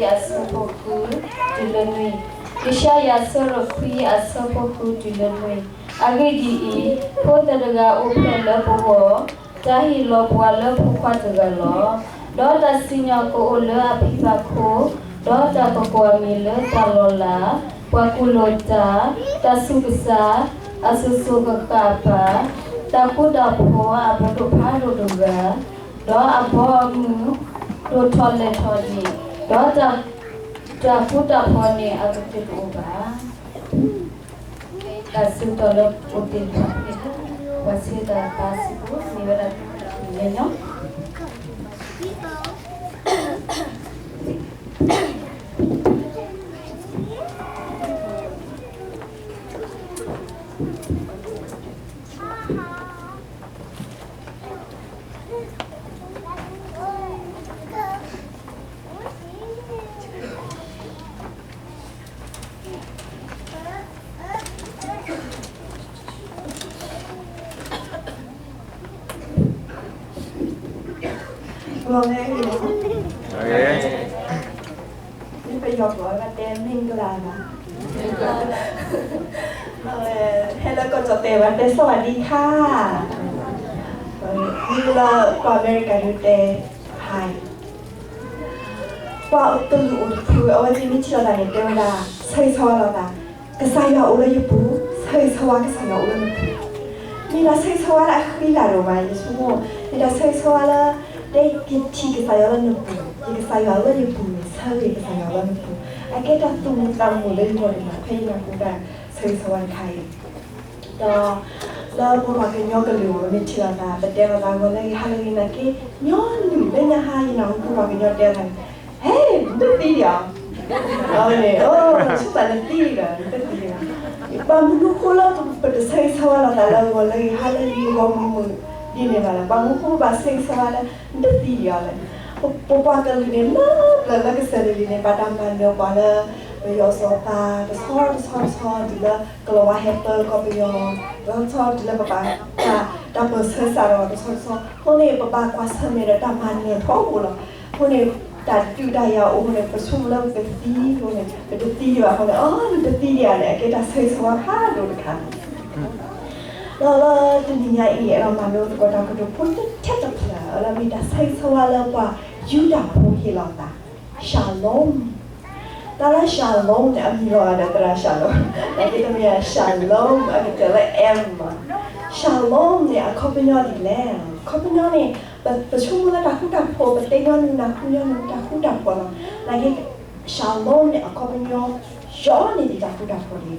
အဆၢဖိဃုတုၤလၢနွံ, ယၡါယၤအဆၢဒိၣ်ခွံအဆၢဖိဃုတုၤလၢနွံ. အဂ့ၢ်ဒ်အံၤ, ဖိသၣ်တဂၤအိၣ်ဖျဲၣ်လၢပဂီၢ်, တၢ်ဟ့ၣ်လီၤပှၤလၢဖိခွါတဂၤလီၤ. ဒီးတၢ်စံၣ်ညီၣ်ကအိၣ်လၢအဖံဘၣ်ခိၣ်, ဒီးတၢ်ကကိးအမံၤလၢတၢ်လီၤလး, ပှၤကူၣ်လိာ်တၢ်, တၢ်ဆူးကစၢ်, အစိၤစိၤဃၣ်ဃၣ်အပၢ်, တၢ်ဃူတၢ်ဖိးအပဒိၣ်ဖးဒိၣ်တဂၤ, ဒီးအဘီအမုၢ်ဒိၣ်ထီၣ်လဲၢ်ထီၣ်န့ၣ်, ဒီးတၢ်ဃူတၢ်ဖိးန့ၣ်အကတၢၢ်တအိၣ်ဘၣ်. တၢ်ဆၢကတီၢ်လၢအိၣ်တ့ၢ်တဖၣ်န့ၣ်, ပှၤဆှၢတၢ်သးစံးဖိမ့ၢ်ဝဲဒၣ်တၢ်ညီညီ ဘျီလဲၣ်, ပယီၤပျီဘၣ်တဲ မင်္ဂလာပါ, ဟဲလၢကီၢ်ကၠီၣ်တဲာ်ဘၣ်တဲ สวัสดีค่ะ, မ့ၢ်လၢကီၢ်အမဲရကၤဒုးတဲ hi. ပှၤတလူၤအိၣ်တဖု အဝဲသ့ၣ်မ့ၢ်ထံၣ်လိာ်သးန့ၣ် တဲဝဲဒၣ် ဆၢဂ့ၤဆၢဝါလိာ်သး, ကစၢ်ယွၤအိၣ်လၢယပူၤ, ဆၢဂ့ၤဆၢဝါကစၢ်ယွၤအိၣ်လၢနပူၤ, မ့ၢ်ဒၣ်ဆၢဂ့ၤဆၢဝါလၢအဃံလၤဒိၣ်မး ယဆိကမိၣ်, မ့ၢ်ဒၣ်ဆၢဂ့ၤဆၢဝါလၢ တဲယထံၣ်ကစၢ်ယွၤလၢနပူၤ, ယကစၢ်ယွၤလၢယပူၤန့ၣ် ဆၢဂ့ၤကစၢ်ယွၤလၢနပူၤ, အကဲတၢ်သူၣ်မုာ်သးမုာ်လၢယဂီၢ်ဒိၣ်မး ဖဲယနၢ်ဟူတၢ်ဆၢဂ့ၤဆၢဝါတခါအံၤ ဒီး လၢပပှၤကညီကလုာ်အံၤ မ့ၢ်ထံၣ်လိာ်သး ပတဲလိာ်သးဂီၤလၢဂ့ၤ ဟါလၢဂ့ၤ နာ်က့ ညီနုၢ်လၢညါဟါ ယနၢ်ဟူပပှၤကညီတဲသးန့ၣ်, ဟဲ, နတသံဒံးဧါ, အဝဲန့ၣ် အိ ဆိပာ်နသံဒီး နတသံဒံးဘၣ်, ဘၣ်မနုၤဃိလၢပတဆၢဂ့ၤဆၢဝါလိာ်သးလၢဂီၤလၢဂ့ၤ ဟါလၢဂ့ၤ ဂီၤမုၢ်မုၢ် ဒ်န့ၣ်ဘၣ်လဲၣ်, ဘၣ်မနုၤဃိပဘၣ်ဆၢဂ့ၤဆၢဝါလၢ နတသံဒံးဧါလဲၣ်, ပပှၤကလုာ်န့ၣ် လၢပျၢၤလၢကစၢၢ်လံၤလံၤန့ၣ် ဘၣ်တၢ်မၤနၢၤပှၤလၢ ပယီၤစီၤပၤ တဆီတဆီတဆီ တုၤလၢကလီၤဝါဟဲပၢကီၢ်ပယီၤ, တဆီတဆီတုၤလၢပဘၣ် တၢ်ပၢၢ်ဆၢစးထီၣ်တဆီတဆီ, အဃိန့ၣ် ပဘၣ်ကွၢ်ဆၢၣ်မဲာ်ဒီးတၢ်မၤနၢၤထီဘိလီၤ. အဃိန့ၣ် တၢ်ဒုးတၢ်ယၤအိၣ်အဃိန့ၣ် ပဆိကမိၣ်လၢပကသံအဃိန့ၣ် ပတသံဒံးဘၣ်အဃိန့ၣ် အီ နတသံဒံးဧါန့ၣ် အကဲတၢ်ဆၢဂ့ၤဆၢဝါဖးဒိၣ်တခါလီၤ. ဒီးလၢတနံၤညါအံၤ အဲၣ်ဒိးမၤလိသကိးတၢ်ကတိၤဖိတထံၣ်တဖျၢၣ် လၢမ့ၢ်တၢ်ဆၢဂ့ၤဆၢဝါလၢပှၤယူဒၤဖိဟ့ၣ်လီၤသး shalom. တၢ်လၢ shalom န့ၣ် အမံၤလီၤဂာ်ဒီးသရၣ် shalom, နာ်က့တမ့ၢ် shalom အကတၢၢ်လၢ M မး, shalom န့ၣ် အခီပညီဒ်လဲၣ်. အခီပညီန့ၣ် ပဆိကမိၣ်လၢတၢ်ဃူတၢ်ဖိး ပသ့ၣ်ညါနုာ် နၢ်ဟူညါနုာ် တၢ်ဃူတၢ်ဖိးလီၤ. နာ်က့ shalom န့ၣ် အခီပညီ ယီန့ၢ်ဒံးတၢ်ဃူတၢ်ဖိးလံ.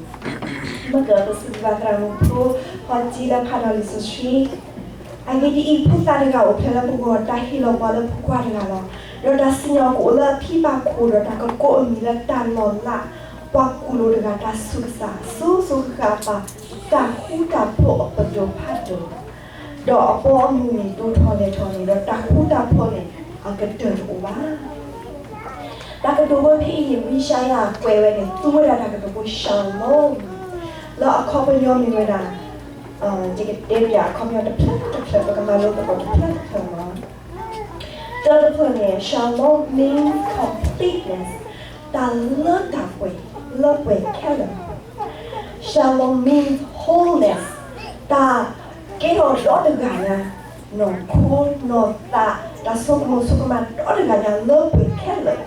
မ့ၢ်ကပစံးဘျုးဘၣ်သရၣ်မုၣ်ဖိ ဖီတံၢ်လၢဖးဒီးလံာ်စီဆှံ အဂ့ၢ်ဒ်အံၤ ဖိသၣ်တဂၤအိၣ်ဖျဲၣ်လၢပဂီၢ်, တၢ်ဟ့ၣ်လီၤပှၤလၢဖိခွါတဂၤလီၤ. ဒီးတၢ်စံၣ်ညီၣ်ကအိၣ်လၢအဖံဘၣ်ခိၣ်, ဒီးတၢ်ကကိးအမံၤလၢတၢ်လီၤလး, ပှၤကူၣ်လိာ်တဂၤ, တၢ်ဆူးကစၢ်, စိၤစိၤဃၣ်ဃၣ်အပၢ်, တၢ်ဃူတၢ်ဖိးအပဒိၣ်ဖးဒိၣ်, ဒီးအဘီအမုၢ်န့ၣ်ဒိၣ်ထီၣ်လဲၢ်ထီၣ်န့ၣ်, ဒီးတၢ်ဃူတၢ်ဖိးန့ၣ် အကတၢၢ်တအိၣ်ဘၣ်. တၢ်ကတိၤဖိဖဲအံၤန့ၣ် ဝံယၡါယၤကွဲးဝဲန့ၣ် သူဝဲဒၣ်တၢ်ကတိၤဖိ shalom လၢအခီပညီမ့ၢ်ဝဲဒၣ်, ယကတဲပၠးအခီပညီတဖျၢၣ်တဖျၢၣ်, ပကမၤလိသကိးတဖျၢၣ်တဖျၢၣ်လီၤ. တၢတဖျၢၣ်န့ၣ် shalom means completeness, တၢ်လၢတၢ်ပှဲၤ, လၢပှဲၤခဲလၢာ်. Shalom means wholeness, တၢ်ကဲထီၣ်ဒီတဂၤညါ, နီၢ်ခိနီၢ်သး, တၢ်ဆိကမိၣ်ဆိကမးဒီတဂၤညါ လၢပှဲၤခဲလၢာ်.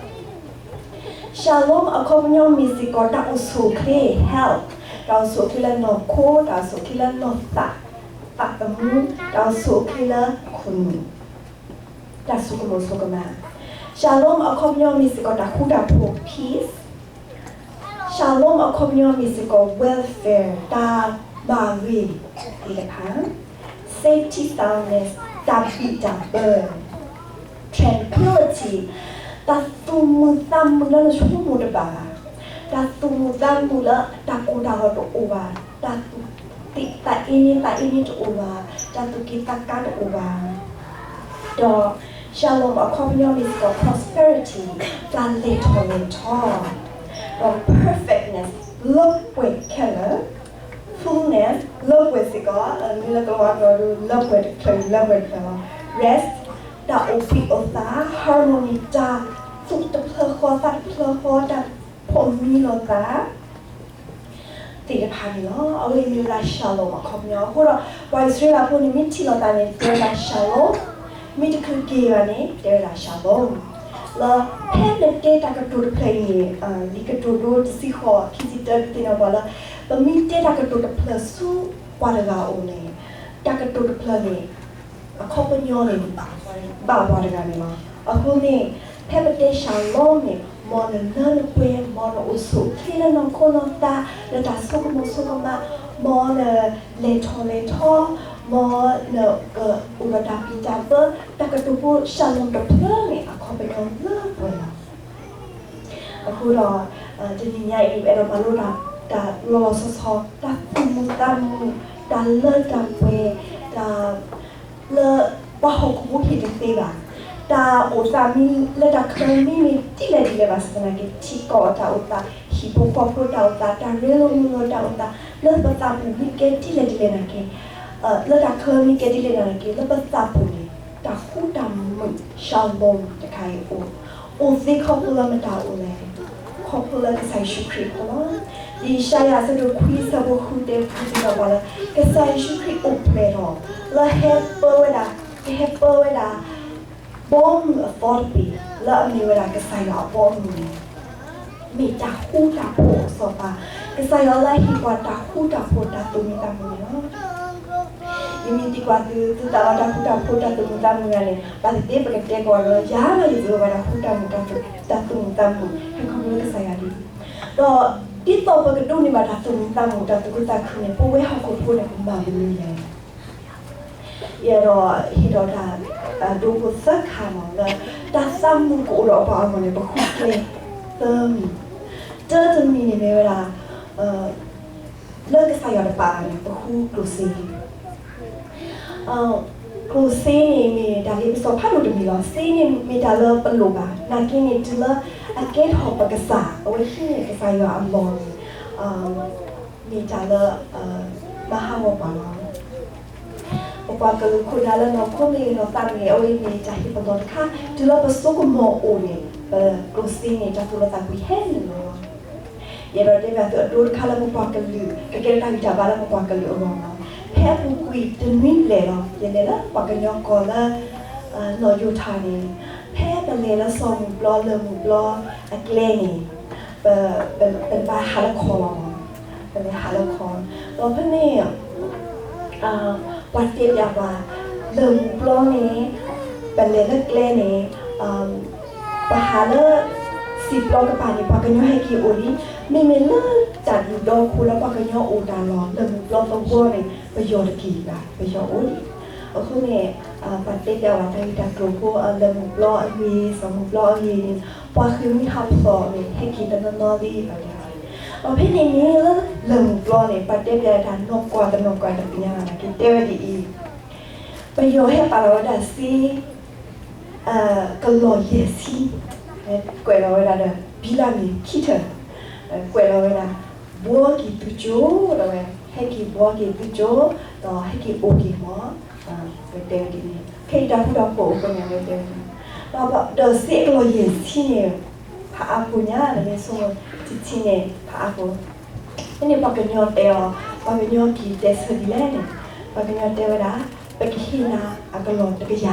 Shalom အခီပညီမ့ၢ်စ့ၢ်ကီး တၢ်အိၣ်ဆူၣ်အိၣ်ချ့ health, တၢ်အိၣ်ဆူၣ်အိၣ်ချ့လၢနီၢ်ခိ, တၢ်အိၣ်ဆူၣ်အိၣ်ချ့လၢနီၢ်သး, သးသမူ, တၢ်အိၣ်ဆူၣ်အိၣ်ချ့လၢခိၣ်နူာ်, တၢ်ဆိကမိၣ်ဆိကမး. Shalom အခီပညီမ့ၢ်စ့ၢ်ကီး တၢ်ဃူတၢ်ဖိး peace. Shalom အခီပညီမ့ၢ်စ့ၢ်ကီး welfare, တၢ်ဘၣ်ဂ့ၢ်သ့ၣ်တဖၣ်, safety, soundness, တၢ်ဘံၣ်တၢ်ဘၢ, tranquility, တၢ်သူၣ်မုာ်သးမုာ်လၢနဆိကမိၣ်တဘၣ်ဘၣ်, တၢ်သူၣ်မုာ်သးမုာ်လၢတၢ်ကိၢ်တၢ်ဂီၤတအိၣ်ဘၣ်, တၢ်သူၣ်သးအ့န့သးအ့န့တအိၣ်ဘၣ်, တၢ်သူၣ်က့သးကါတအိၣ်ဘၣ်. ဒီး shalom အခီပညီမ့ၢ်စ့ၢ်ကီး prosperity, တၢ်လဲၤထီၣ်လဲၤထီ, ဒီး perfectness, လၢပှဲၤခဲလၢာ်, fullness, လၢပှဲၤစ့ၢ်ကီး, မ့ၢ်လၢကလၤဝါကျိာ်ဒီး လၢပှဲၤတဖျၢၣ်, လၢပှဲၤတဖျၢၣ်လီၤ. Rest, တၢ်အိၣ်ဘှံးအိၣ်သါ, harmony, တၢ် သူၣ်တဖျၢၣ်ဃီ သးတဖျၢၣ်ဃီ တၢ်ဖိးမံလိာ်သး သ့ၣ်တဖၣ်န့ၣ်လီၤ. အဝဲအံၤမ့ၢ်ဝဲဒၣ် shalom အခီပညီ. အဃိဒီး ပှၤအံၣ်စရ့လးဖိန့ၣ် မ့ၢ်ထံၣ်လိာ်သးန့ၣ် တဲဝဲဒၣ် shalom, မ့ၢ်တချုးက့ၤဘၣ်န့ၣ် တဲဝဲဒၣ် shalom လၢ ဖဲနတဲတၢ်ကတိၤတဖျၢၣ်အံၤန့ၣ် လံာ်ကတိၤဒိတဆံဃိး ခံဆံတၢ ကသ့ၣ်နီၣ်ပှၤလၢ ပမ့ၢ်တဲတၢ်ကတိၤတဖျၢၣ်ဆူပှၤတဂၤအအိၣ်န့ၣ် တၢ်ကတိၤတဖျၢၣ်န့ၣ် အခီပညီန့ၣ် ဘၣ်ပှၤတဂၤန့ၣ်လီၤ. အဃိန့ၣ် ဖဲပတဲ shalom န့ၣ် မ်နလၢနပှဲၤ, မ်နအိၣ်ဆူၣ်အိၣ်ချ့လၢနီၢ်ခိနီၢ်သး လၢတၢ်ဆိကမိၣ်ဆိကမး, မ်နလဲၤထီၣ်လဲၤထီ, မ်နကအိၣ်ဒီးတၢ်ဘံၣ်တၢ်ဘၢ, တၢ်ကတိၤဖိ shalom တဖျၢၣ်န့ၣ် အခီပညီလၢပှဲၤလီၤ. အဃိဒီး တနံၤညါအံၤ အဲၣ်ဒိးမၤလိတၢ်လီၤလီၤဆီဆီ တၢ်သူၣ်မုာ်သးမုာ်, တၢ်လၢတၢ်ပှဲၤ, တၢ်လၢပှၤဟီၣ်ခိၣ်ဖိဟ့ၣ်တသ့ဘၣ်, တၢ်အိၣ်သးမ့ၢ်လၢတၢ်ချၢမ့မ့ၢ်ဒ်လဲၣ်ဒ်လဲၣ်ဘၣ်ဆၣ်သနာ်က့ ထံကီၢ်အတၢ်အိၣ်သး, ဟံၣ်ဖိဃီဖိတၢ်အိၣ်သး, တၢ်ရ့လိာ်မုာ်လိာ်တၢ်အိၣ်သး လၢပသးပူၤမ့ၢ်ကဲဒ်လဲၣ်ဒ်လဲၣ်နာ်က့ လၢတၢ်ချၢမ့ၢ်ကဲဒ်လဲၣ်ဒ်လဲၣ်နာ်က့ လၢပသးပူၤန့ၣ် တၢ်ဃူတၢ်မုာ် shalom တခါအံၤအိၣ်, အိၣ်သ့ခီဖျိလၢမတၤအိၣ်လဲၣ်, ခီဖျိလၢကစၢ်ယ့ၣ်ၡူးခရံာ်အဃိလီၤ. လံာ်ယၡါယၤအဆၢဒိၣ်ခွံဆၢဖိဃုတဲပသ့ၣ်နီၣ်ပှၤလၢ ကစၢ်ယ့ၣ်ၡူးခရံာ်အိၣ်ဖျဲၣ်ထီၣ် လၢဟဲပၢဝဲဒၣ်, ကဟဲပၢဝဲဒၣ် ဘီမုၢ်အသီတဘ့ၣ် လၢအမ့ၢ်ဝဲဒၣ်ကစၢ်ယွၤအဘီအမုၢ်န့ၣ် မ့ၢ်တၢ်ဃူတၢ်ဖိးအစီၤပၤ, ကစၢ်ယွၤလၢအဟ့ၣ်ပှၤတၢ်ဃူတၢ်ဖိးတၢ်သူၣ်မံသးမုာ်န့ၣ်လီၤ. ယမ့ၢ်သံကွၢ်သု, သုသးလီတၢ်ဃူတၢ်ဖိးတၢ်သူၣ်မံသးမုာ်ဂၤန့ၣ် ဘၣ်သ့ၣ်သ့ၣ်ပကတဲကီးလၢ ယၤလၢယသူၣ်လီၤဘၣ်တၢ်ဃူတၢ်ဖိးတၢ်သူၣ်မံသးမုာ် ဟဲခီဖျိလၢကစၢ်ယွၤဒ်အံၤ, ဒီးဒ်သိးပကဒိးန့ၢ်ဘၣ်တၢ်သူၣ်မံသးမုာ်တၢ်သူၣ်ခုသးခုန့ၣ် ပဝဲဟီၣ်ခိၣ်ဖိန့ၣ် ပမၤမနုၤလဲၣ်. ယအဲၣ်ဒိးဟ့ၣ်ဒီးတၢ် ဒိဖိသၢခါမးလၢ တၢ်သးမုာ်ကအိၣ်ဒီးပှၤအဂီၢ်န့ၣ် ပဃုကျဲသၢမံၤ, တၢတမံၤန့ၣ်မ့ၢ်ဝဲဒၣ် လၢကစၢ်ယွၤတပာ်ဘၣ်န့ၣ် ပဃုကျိၣ်စ့, ကျိၣ်စ့န့ၣ်မ့ၢ်တၢ်လ့ပစီဖးဒိၣ်တမံၤလီၤ. စ့န့ၣ်မ့ၢ်တၢ်လၢပလိၣ်ဘၣ်, နာ်က့န့ၣ် တုၤလၢအကဲထီၣ်ပကစၢ် အဝဲဟံးန့ၢ်ကစၢ်ယွၤအလီၢ်န့ၣ် မ့ၢ်တၢ်လၢ မၤဟးဂီၤပှၤလီၤ. ပပှၤကလုာ်ခိၣ်နၢ်လၢနီၢ်ခိမ့ၢ်ဂ့ၤနီၢ်သးမ့ၢ်ဂ့ၤ အဝဲအံၤမ့ၢ်တၢ်ဟ့ၣ်ပလီၢ်တခါ, တုၤလၢပဆိကမိၣ်အိၣ်န့ၣ် ပကျိၣ်စ့န့ၣ် တၢ်သူၣ်လီသးကွံဟဲနုာ်လီၤ. ယအဲၣ်ဒိးတဲဘၣ်သုအဒိတခါလၢပပှၤကလုာ် ကကဲထီၣ်တၢ်ဂံၢ်တၢ်ဘါလၢပပှၤကလုာ်အဂီၢ်လီၤ. ဖဲအပူၤကွံာ်တနွံလၢ်လီၤ ယလဲၤလၢပှၤကညီကီၢ်လၢ နီၣ်ယိၤထၣ်န့ၣ် ဖဲပလဲၤလၢစီၤမုၢ်ပျီလၢၢ်မုၢ်ပျီအကျဲန့ၣ် ပ ပ ပဘၣ်ဟးလၢခီလီၤမး, ပလဲၤဟးလၢခီ, ဒီးဖဲန့ၣ် ပှၤတဲပျးပှၤ လၢၢ်မုၢ်ပျီန့ၣ် ပလဲၤလၢကျဲန့ၣ် ပဟးလၢ စံာ်ပျီကပၤန့ၣ် ပှၤကညီဟဲက့ၤအိၣ်လံ, မ့မ့ၢ်လၢတၢ်ဒူၣ်ဒီခိၣ်လၢပှၤကညီအိၣ်တၢ်လီၢ် လၢၢ်မုၢ်ပျီသဝီန့ၣ် ပယီၤတက့ၤဘၣ် ပယီၤအိၣ်လံ. အဃိန့ၣ် ပှၤတဲပျးဝဲတၢ်ဂ့ၢ်တၢ်ကျိၤဖိ လၢၢ်မုၢ်ပျီအဂ့ၢ် စီၤမုၢ်ပျီအဂ့ၢ်န့ၣ် ပှၤဃ့ၢ်မှံဟးဖျိးန့ၣ် ဟဲက့ၤတနီၤနီၤလံ ပှၤတဲဝဲ. ဒီးဖဲန့ၣ်န့ၣ်လၢ လၢၢ်မုၢ်ပျီန့ၣ် ပှၤတဲပျးတၢ်နီၢ်ကွၢ်တနီၢ်ကွၢ်တသ့ၣ်ညါဘၣ်နာ်က့ တဲဝဲဒ်အံၤ, ပယီၤဟဲပာ်လီၤဝဲဒၣ်စ့ ကလီၢ်ယဲၢ်ဆံ, ကွဲးလီၤဝဲဒၣ်ဒီး ဘံလၢမ့ၢ်ခံထၢၣ်, ကွဲးလီၤဝဲဒၣ် ဘှီက့ၤသုကၠိ ဒီးဝဲ ဟဲက့ၤဘှီက့ၤသုကၠိ ဒီးဟဲက့ၤအိၣ်က့ၤမး, ဝဲတဲဝဲဒ်န့ၣ် ခဲအံၤတၢ်ဃူတၢ်ဖိးအိၣ်အဃိန့ၣ် ဝဲတဲဝဲဒ်န့ၣ်, ဒီးစ့အကလီၢ်ယဲၢ်ဆံန့ၣ် ဖးအါပူၤညါ နမ့ၢ်ဆိကမိၣ်တဆံန့ၣ် ဖးအါပူၤ, ဖဲန့ၣ်ပှၤကညီတဲအီၤ, ပှၤကညီက့ၤတဲဆၢဒ်လဲၣ်န့ၣ်, ပှၤကညီတဲဝဲဒၣ် ပကဟ့ၣ်နၤအကလီၢ်တကယၤ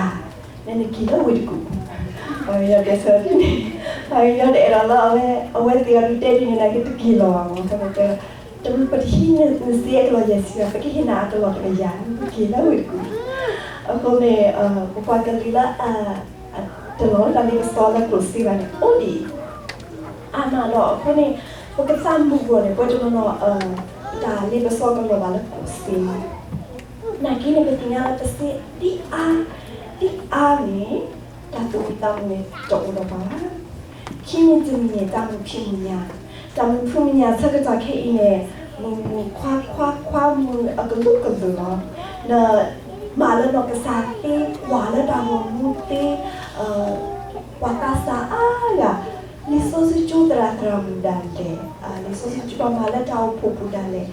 နနက့ၤလၢဝ့ၢ်တကူၣ်, ပှၤကညီတဲဆၢဒ်န့ၣ်, ပှၤကညီတအဲၣ်ဒိးလၢအဝဲ အဝဲသ့ၣ်အီၤဒုးတဲဒ်န့ၣ်နာ်က့တက့ၤလီၤဘၣ်မး, ပကတဲ တမ့ၢ်ပတဟံးန့ၢ်နစ့အကလီၢ်ယဲၢ်ဆံဘၣ် ပကဟ့ၣ်နၤအကလီၢ်တကယၤ နက့ၤလၢဝ့ၢ်တကူၣ်, အဃိန့ၣ် ပပှၤကလုာ်လၢ တလီၤတၢ်လ့ပစီလၢကျိၣ်စ့ဘၣ်န့ၣ် အိၣ်ဒံး အါမးဒီးအဃိန့ၣ် ပကသးမုာ်ဂီၢ်န့ၣ် ပဝဲတနီၤနီၤ တၢ်လ့ပစီကလီၤဘၣ်လၢကျိၣ်စ့, နာ်က့န့ၣ် ပသ့ၣ်ညါလၢပစ့ဒ်အါ, ဒ်အါန့ၣ် တၢ်သူၣ်မံသးမုာ်န့ၣ် တအိၣ်ဒီးပှၤဘၣ်. ခံမံၤတမံၤန့ၣ် တၢ်မုာ်ဖံးမုာ်ညၣ်, တၢ်မုာ်ဖံးမုာ်ညၣ်ဆၢကတီၢ်ခဲအံၤန့ၣ် မုာ်မုာ်ခွါခွါခွါမုာ်အကလုာ်ကလုာ်လီၤ. နမၤလၢနီၢ်ကစၢ်သ့, ကွၢ်လၢတၢ်ဂီၤမူသ့, ပှၤသးစၢ်အါဂၤ, လံာ်စီဆှံကၠိသရၣ်သရၣ်မုၣ်ဒၣ်လဲာ်, လံာ်စီဆှံကၠိပှၤမၤလၢတၢ်အိၣ်ဖှိၣ်ပူၤဒၣ်လဲာ်,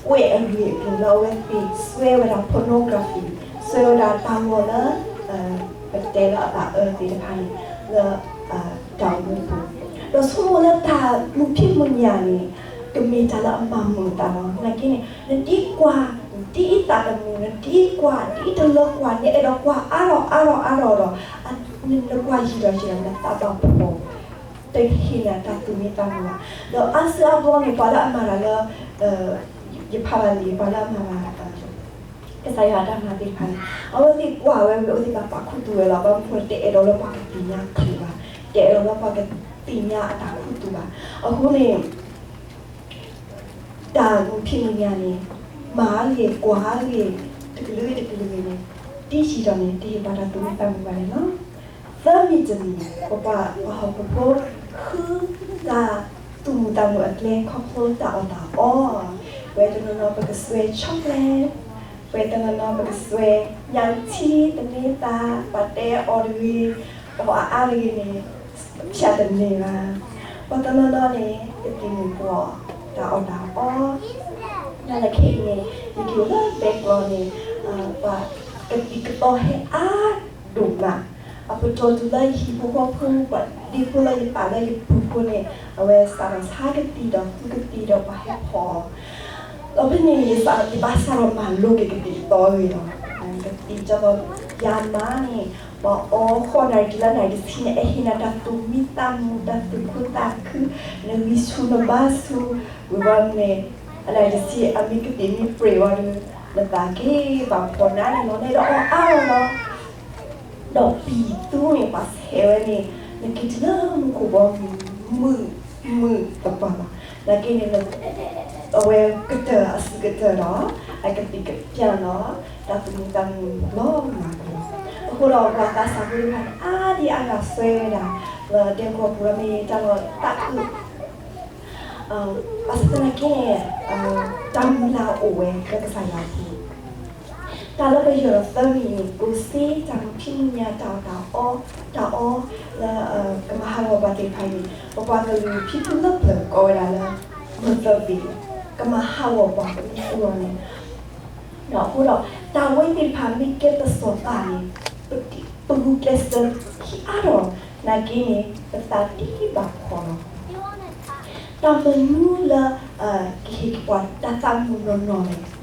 ကွဲးအဂ့ၢ်အကျိၤလၢအဝဲသ့ၣ်စွဲဝဲဒၣ် pornography, စွဲဝဲဒၣ်တၢ်ဂီၤလၢ ပတဲလၢအဘၣ်အၢသ့ၣ်တဖၣ်န့ၣ် လၢ တၢ်အိၣ်မူပူၤ, ဒီးဆိကမိၣ်လၢတၢ်မုာ်ဖံးမုာ်ညၣ်န့ၣ် ကမ့ၢ်တၢ်လၢအမၤမုာ်အသးလီၤ. နာ်က့န့ၣ် နဒ်ကွၢ်, ဒ်အံသးသမူ, နဒ်ကွၢ်, ဒ်တလၢကွၢ်, နအဲၣ်ဒိးကွၢ်အါထီၣ်အါထီၣ်အါထီၣ်ဒီး နကွၢ်ယံာ်ဒီးယံာ်ဒီး နသးဘၣ်ဖှီၣ်, တဟ့ၣ်နၤတၢ်သူၣ်မံသးမုာ်ဘၣ်. ဒီးအါစုအါဘျီန့ၣ် ပှၤလၢအမၤတၢ်လၢ ယဖးဘၣ်လံ ပှၤလၢအမၤဘၣ် ကစၢ်ယွၤအတၢ်မၤသ့ၣ်တဖၣ်န့ၣ် အဝဲသ့ၣ်ကွၢ်ဝဲ အဝဲသ့ၣ်ဘၣ်ပာ်ခူသူၣ်ဝဲလီၤ. ဘၣ်မနုၤဃိ တအဲၣ်ဒိးလၢပှၤကသ့ၣ်ညါခရံာ်ဘၣ်, တအဲၣ်ဒိးလၢပှၤကသ့ၣ်ညါအတၢ်ခူသူၣ်ဘၣ်. အဃိန့ၣ် တၢ်မုာ်ဖံးမုာ်ညၣ်န့ၣ် မၤအါဂ့ၤ ကွၢ်အါဂ့ၤ တကလုာ်ဂ့ၤတကလုာ်ဂ့ၤန့ၣ် ဒ်ယံာ်ဒီးန့ၣ် တဟ့ၣ်ပှၤတၢ်သူၣ်မံသးမုာ်ဘၣ်န့ၣ်လီၤ. သၢမံၤတမံၤ ပပှၤဟီၣ်ခိၣ်ဖိ ဃုတၢ်သူၣ်မံသးမုာ်အကျဲ ခီဖျိတၢ်အီၣ်တၢ်အီ, ပှၤတနီၤနီၤ ပကစွဲ chocolate, ပှၤတနီၤနီၤ ပကစွဲ ညၣ်ထံ သန့သး ပှၤတဲအီၤတဂ့ၤ, အီၣ်အါအါတဂ့ၤန့ၣ် ဖျါတန့ၢ်ဘၣ်. ပှၤတနီၤနီၤန့ၣ် ကသံၣ်မုၢ်ပှီၢ် တၢ်အီၣ်တၢ်အီ, နာ်လၢခဲအံၤန့ၣ် ယက့ၤလၢပဲကျီန့ၣ် ပှၤကသံၣ်ကသီဟဲအါဒိၣ်မး, အပတီၢ်တုၤလၢယဟံၣ်ဖိဃီဖိ ပှၤဒ့ဖိလၢယပာ်လၢယပူၤဖိန့ၣ် အဝဲစးထီၣ်ဆါကသံၣ်ဒီးသူကသံၣ်ဒီးပှၤဟဲဖီၣ်အီၤ, ဒီးဖဲန့ၣ်န့ၣ် ယဘၣ်စးထီၣ်မၤလိက့ၤကသံၣ်ကသီအဂ့ၢ်လီၤ. ကသံၣ်ကသီယၤမးန့ၣ် ပှၤအီဃီနၣ်ရံၣ်တုၤလၢနၣ်ရံၣ်တဆံန့ၣ် အဟ့ၣ်နၤတၢ်သူၣ်မံသးမုာ် တၢ်သူၣ်ခုသးခု, နဂံၢ်ဆူၣ်နဘါဆူၣ်, ဝံၤဘျီန့ၣ် အနၣ်ရံၣ်တဆံအမ့ၢ်ကသံၣ်မ့ၢ်ပြဲးဝဲဒီး နသးက့ၤဘၣ်ဖှီၣ်နးန့ၣ်လီၤ. နအဲၣ်ဒိးအီအါလီၤလီၤ ဒီးပံာ်သူန့ၣ် ပှၤဆဲးဝဲန့ၣ် နက့ၤတုၤလၢမူခိၣ်ဘီမုၢ် မုာ်မုာ်သပှၢ်လီၤ. နာ်က့န့ၣ် အဝဲကတၢၢ်အစုကတၢၢ်ဒီး အကသံၣ်ကပျၢ်ဒီး တၢ်သူၣ်မံသးမုာ်လီၤမးကလီၤ. အဃိဒီးပှၤသးစၢ်ဖိတဖၣ်န့ၣ် အါဒံအါဂၤစွဲဝဲဒၣ် လၢဒဲကဝီၤပူၤလီၤမ့ၢ်တၢ်လီၢ်သးအုး ဘၣ်ဆၣ်သနာ်က့န့ၣ် တၢ်မုၢ်လၢ်အိၣ်ဝဲလၢကစၢ်ယွၤအပူၤ, တၢ်လၢပယီၢ်ဒီးသၢမံၤန့ၣ် ကိးစ့ တၢ်မုာ်ဖံးမုာ်ညၣ် တၢ်အီၣ်တၢ်အီ တၢ်အီလၢ ကမၤဟးဂီၤပှၤသ့ၣ်တဖၣ်န့ၣ် ပပှၤကလုာ်ဖံဖုလၢပျၢၤကိးဝဲဒၣ်လၢ မုၢ်သၢဘ့ၣ် ကမၤဟးဂီၤပှၤကမံသူအီၤန့ၣ် ဒီးအဃိဒီး တၢ်ဝဲသ့ၣ်တဖၣ်မ့ၢ်ကဲတစီၤပၤန့ၣ် ပဂုာ်ကျဲးစၢးခံအါထီၣ် နာ်က့န့ၣ် ပသးဒ်ဘၣ်ဖှီၣ်လီၤ. တၢ်မနုၤလၢ ကဟ့ၣ်က့ၤပှၤတၢ်သးမုာ်နီၢ်နီၢ်လဲၣ်.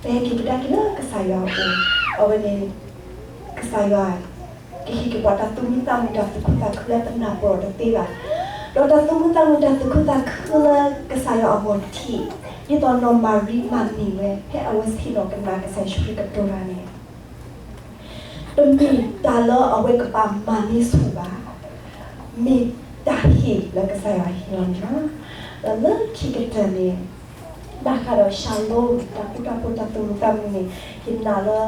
ပဟဲက့ၤကဒါက့ၤလၢကစၢ်ယွၤအအိၣ်, အဝဲန့ၣ် ကစၢ်ယွၤ ကဟ့ၣ်က့ၤပှၤတၢ်သူၣ်မံသးမုာ် တၢ်သူၣ်ခုသးခုလၢပနၢ်ပၢၢ်အီၤတသ့ဘၣ်. ဒီးတၢ်သူၣ်မံသးမုာ် တၢ်သူၣ်ခုသးခုလၢကစၢ်ယွၤအဂီၢ်ထံး ဒ်သိးနီၢ်မၤရံမၤန့ၢ်ဝဲ ဖဲအဝဲဆ့ၣ်နီၤကနၣ်ကစၢ်ယ့ၣ်ၡူးခရံာ်ကတိၤတၢ်န့ၣ် တမ့ၢ်တၢ်လၢအဝဲကဘၣ်မၤန့ၢ်ဆူၣ်ဘၣ်, မ့ၢ်တၢ်ဟ့ၣ်လၢကစၢ်ယွၤဟ့ၣ်လီၤန့ၣ်လီၤ. ဒီးလၢခံကတၢၢ်န့ၣ် ဘၣ်ဃးဒီး shalom တၢ်ဃူတၢ်ဖိး တၢ်သူၣ်မံသးမုာ်န့ၣ် ယနာ်လၢ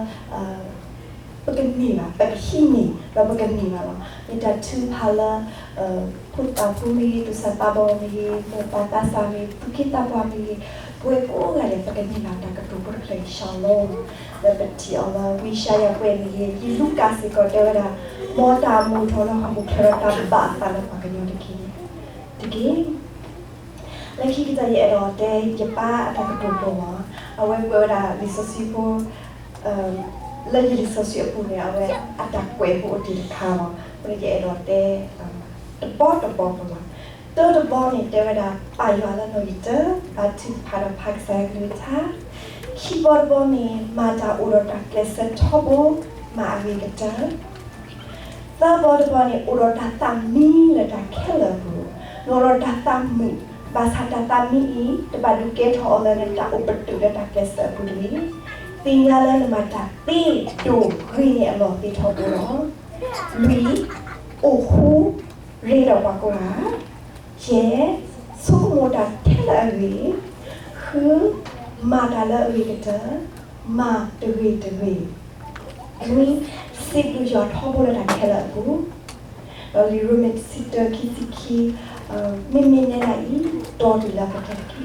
ပကန့ၢ်ဘၣ်, ပကဟံးန့ၢ် ဒီးပကန့ၢ်ဘၣ်လီၤ. မ့ၢ်တၢ်ထုကဖၣ်လၢ ဖိသၣ်ဖိမ့ၢ်ဂ့ၤ, သူၣ်စၢ်သးဘီမ့ၢ်ဂ့ၤ, မိၢ်ပၢ်သးစၢ်မ့ၢ်ဂ့ၤ, သူၣ်က့သးပှၢ်မ့ၢ်ဂ့ၤ, ပဝဲကိးဂၤဒဲး ပကန့ၢ်ဘၣ်တၢ်ကတိၤဖိတဖျၢၣ်အံၤ shalom လၢပထံၣ်အီၤလၢ ဝံယၡါယၤ ကွဲးမ့ၢ်ဂ့ၤ, ယလူၤကၣ်စ့ၢ်ကီးတဲဝဲဒၣ် မ်တၢ်မူးထီၣ်လၢဟီၣ်ခိၣ်ချၢဒီးတၢ်ဘၣ်အသးလၢပှၤကညီတက့ၢ်, တက့ၢ်. လၢခံကတၢၢ် ယအဲၣ်ဒိးတဲ ယပၢ်အတၢ်ကတိၤဒိလီၤ. အဝဲကွဲးဝဲဒၣ်လံာ်စီဆှံဖိ လၢယလံာ်စီဆှံအပူၤန့ၣ် အဝဲအတၢ်ကွဲးဖိအိၣ်တ့ၢ်တခါလီၤ. အဃိန့ၣ် ယအဲၣ်ဒိးတဲ တဘီတဘီဖိလီၤ. တၢတဘီန့ၣ် တဲဝဲဒၣ် ပာ်ယွၤလၢနီၣ်ဂံၢ်တၢ, ဘါထုကဖၣ်ဒီးဖးကစၢ်ယွၤကလုၢ်ကထါ. ခံဘီတဘီန့ၣ် မၤတၢ်အိၣ်ဒီးတၢ်ကျဲးစၢးထီဘိ, မၤအဂ့ၤကတၢၢ်. သၢဘီတဘီန့ၣ် အိၣ်ဒီးတၢ်သးမံလၢတၢ်ခဲလၢာ်အပူၤ, နအိၣ်ဒီးတၢ်သးမုာ်, ဘၣ်ဆၣ်တၢ်သးမံအံၤ တဘၣ်ဒုးကဲထီၣ်အီၤလၢနတၢ်အိၣ်ပတုာ်လၢတၢ်ကျဲးစၢးအပူၤတဂ့ၤ. သ့ၣ်ညါလၢနမၤတၢ်သ့ဒိၣ်ဂ့ၤန့ၢ်အလီၢ်သ့ထီဘိလီၤ. လွံၢ်, အိၣ်ဃူရ့ဒီးပှၤကိးဂၤ. ယဲၢ်, ဆိကမိၣ်တၢ်ခဲလၢာ်အဂ့ၢ်. ဃု, မၤတၢ်လၢအဂ့ၤကတၢၢ်, မၤတဂ့ၤတဂ့ၤ. နွံ, စံးဘျုးယွၤထီဘိလၢတၢ်ခဲလၢာ်အပူၤ. ဒီးလံာ်ရိမ့ၤတဆံတၢ ခံဆံခံ, မ့မ့ၢ်နဲဒၣ်အံၤ တီတုၤလၢအကတၢၢ်တက့ၢ်.